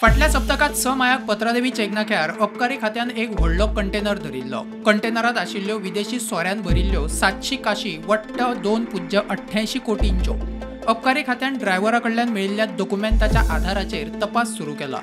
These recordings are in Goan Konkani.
फाटल्या सप्तकांत 6 मायाक पत्रादेवी चेकनाक्यार अबकारी खात्यान एक व्हडलो कंटेनर धरिल्लो. कंटेनरांत आशिल्ल्यो विदेशी सोऱ्यान भरिल्ल्यो 700 काशी वट्ट 2.88 कोटींच्यो. अबकारी खात्यान ड्रायव्हरा कडल्यान मेळिल्ल्या दोकुमेंताच्या आधाराचेर तपास सुरू केला.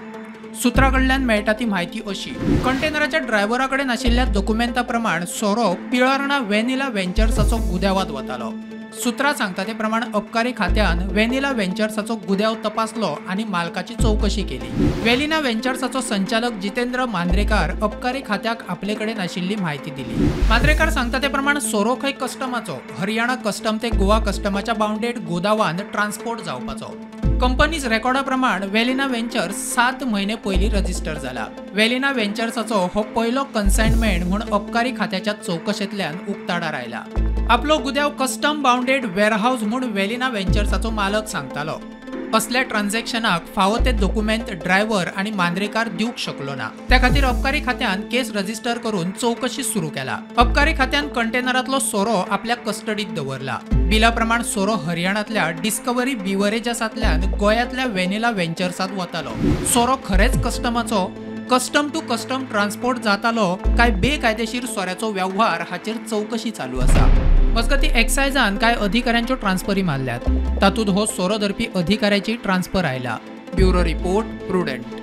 सुत्रा कडल्यान मेळटा ती म्हायती अशी, कंटेनराच्या ड्रायव्हरा कडेन आशिल्ल्या दोकुमेंता प्रमाण सोरो पिळर्णा वेनिला व्हेंचर्साचो गुद्यावात वतालो. सुत्रा सांगता ते प्रमाण अबकारी खात्यान वेनिला व्हेंचर्साचो गुद्याव तपासलो आनी मालकाची चौकशी केली. वेलिना व्हेंचर्साचो संचालक जितेंद्र मांद्रेकार अबकारी खात्याक आपले कडेन आशिल्ली म्हायती दिली. मांद्रेकार सांगता ते प्रमाण सोरो खंय कस्टमाचो, हरियाणा कस्टम ते गोवा कस्टमाच्या बाउंडेड गोदावान ट्रान्सपोर्ट जावपाचो. कंपनीज रेकॉर्डा प्रमाण वेलिना व्हेंचर्स 7 म्हयने पयलीं रजिस्टर जाला. वेलिना व्हेंचर्साचो हो पयलो कन्सायनमेंट म्हूण अबकारी खात्याच्या चौकशेंतल्यान उक्ताडार आयला. आपलो गुद्याव कस्टम बाउंडेड वेअरहाऊस म्हूण वेलिना व्हेंचर्साचो मालक सांगतालो. असल्या ट्रान्झॅक्शनाक फावो ते दोकुमेंत ड्रायव्हर आनी मांद्रेकार दिवंक शकलो ना. त्या खातीर अबकारी खात्यान केस रजिस्टर करून चौकशी सुरू केला. अबकारी खात्यान कंटेनरांतलो सोरो आपल्या कस्टडीत दवरला. बिला प्रमाण सोरो हरियाणांतल्या डिस्कवरी बिवरेजसांतल्यान गोंयांतल्या वेनिला व्हेंचर्सांत वतालो. सोरो खरेंच कस्टमाचो, कस्टम टू कस्टम ट्रान्सपोर्ट जातालो काय बेकायदेशीर सोऱ्याचो वेव्हार हाचेर चौकशी चालू आसा. मजगतीं एक्सायजान कांय अधिकाऱ्यांच्यो ट्रान्सफरी मारल्यात. तातूंत हो सोरो धरपी अधिकाऱ्याची ट्रान्सफर आयला. Bureau report, Prudent.